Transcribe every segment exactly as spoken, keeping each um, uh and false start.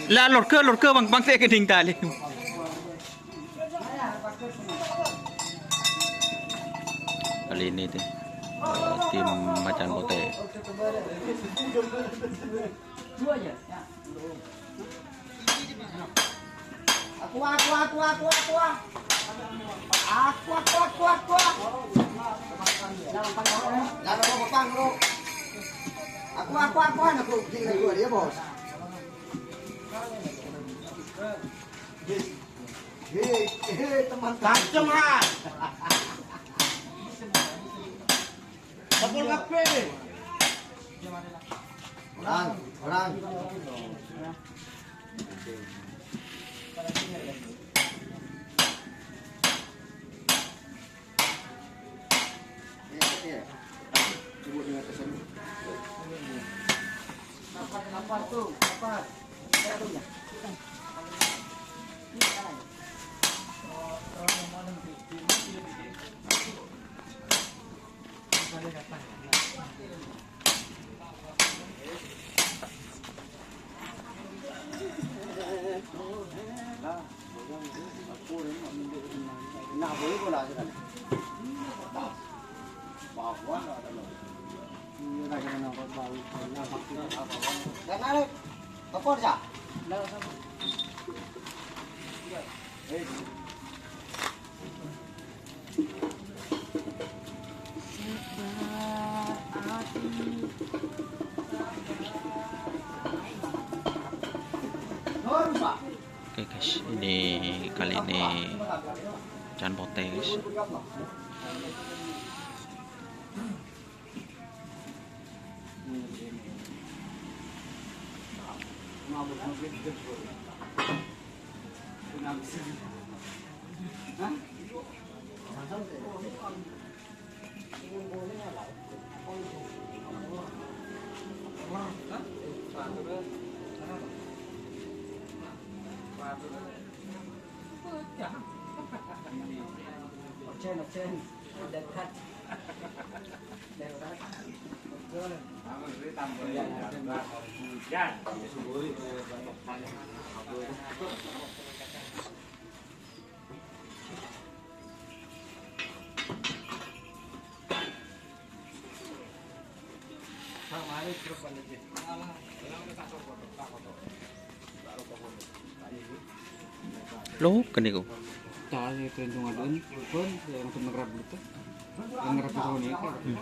La, lorga, lorga, Bang, Bang, sè kèdhing talè. Kali ini tuh, eh, tim Macan Potè. Aku, aku, aku, aku, aku, ah. Aku, aku, aku, aku, ah. Jangan lupa, bro. Aku, aku, aku, ah. Aku, gini, aku, dia, Bos. Hei, hei, teman. Tancem, ha. Tepuk kabeh. Orang, orang. Iya, iya. Coba dengan pesan. Lapar, lapar tuh, lapar. Saya punya. Oke, guys, ini kali ini Macan Potè, guys. Lo, kene ku. Tae tergantung adun, pun yang ngerap gitu. Yang ngerap gitu nih. Hmm.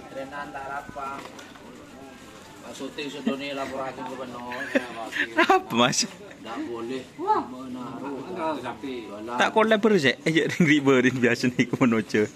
Trenan ta' arapa. Pas syuting sedone laporake gubernur. Apa, Mas? Ndak boleh menaruh. Ta' kolaborasi, ya, ring riberin biasa niku menojon.